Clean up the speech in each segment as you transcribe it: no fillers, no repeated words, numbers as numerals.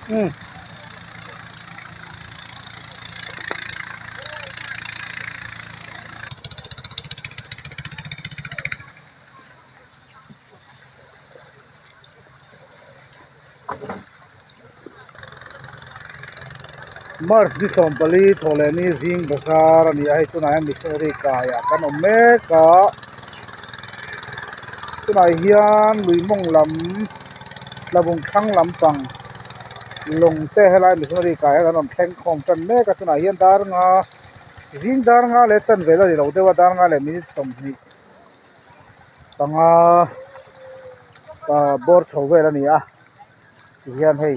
Umm. March ni 14 thawhlehni zing bazar a ni a hei tunah hian missionary kaiah kan awm mek a tunah hian lui mawng lam tlabung thlang lampang lawng te helai missionary kai hian an rawn thleng khawm tan mek a tunah hian dar nga zing dar nga leh chanve la ni lo deuh a dar nga leh minute 20 panga ah bawr chho vel a ni a tihian hei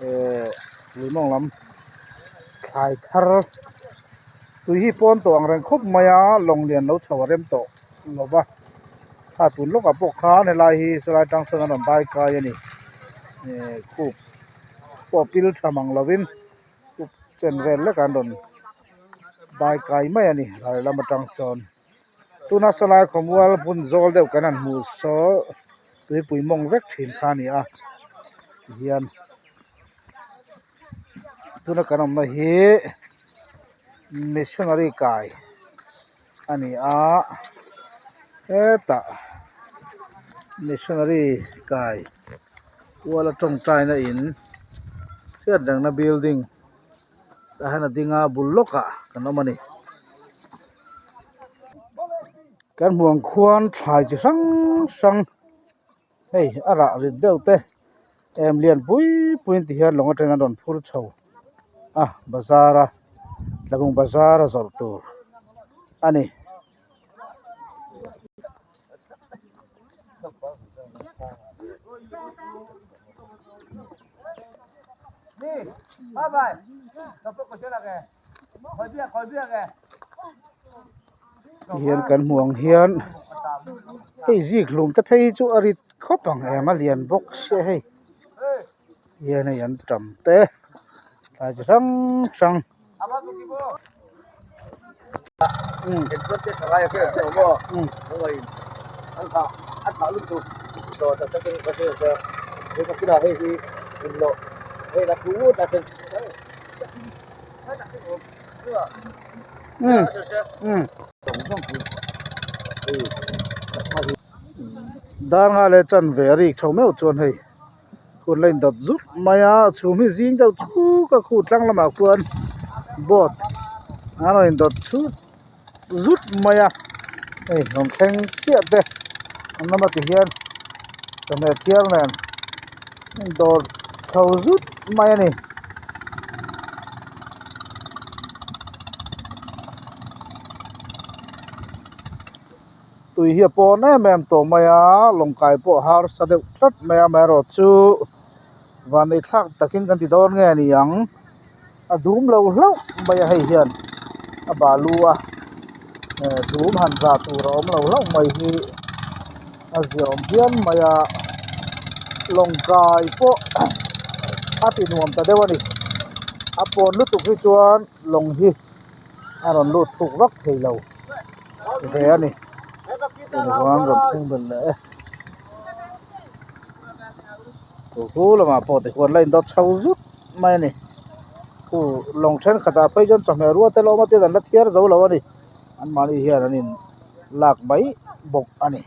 ehh lui mawng lam thlai thar tui hi pawn tawh ang reng khawp mai a lawng lian lo chho a rem tawh lo va kha tun lawkah pawh khan helai hi sawlai tang sawn an rawn dai kai a ni ehh khup pawh pil tha mang lovin khup chen vel lek an rawn dai kai mai a ni ral lam atang sawn. Tuna sawlai khawmual hmun zawl deuh kan han hmuh saw tuipui mawng vek thin kha a ni a tihian tuna kan awmna hi missionary kai a ni a hetah missionary kai kuala tawngtaina in hriat rengna building tah hian a ding a bul lawkah kan awm a ni. Kan hmuh ang khuan thlai chi hrang hrang hei a rah rit deuh te em lian pui pui an ti hian lawng atangin an rawn phur chho a bazar a tlabung bazar a zawrh tur a ni. Tihian kan hmuh ang hian hei zik hlum te phei hi chu a rit khawp ang em a lian bawk sia hei tihian hei an tam te tlai chi hrang hrang. Dar nga leh chanve a rik chho meuh chuan hei hun la indawt zut mai a chhum hi zing deuh chuk a khu tlang lamah khuan boat an rawn indawt chut zut mai a hei rawn thleng chiah te an awm a tihian chawhmeh thiar nen indawr chho zut mai a ni. Tui hi a pawn em em tawh mai a lawng kai pawh a harsa deuh tlat mai a amaherawhchu vanneih thlak takin kan ti dawn nge ni ang a dum lo hlauh mai a hei hian a balu a eh dum han zah tur a awm lo hlauh mai hi a ziaawm phian mai a lawng kai pawh a ti nuam ta deuh a ni a pawn lutuk hi chuan lawng hi a rawn lut thuk vak thei lo ve a ni tichuan rawn thleng belh leh e khu lamah pawh tichuan la indawt chho zut mai a ni khu lawng thenkhatah phei chuan chawhmeh rual te la awm a tin an la thiar zo lo a ni anmahni hian an in lak mai bawk a ni.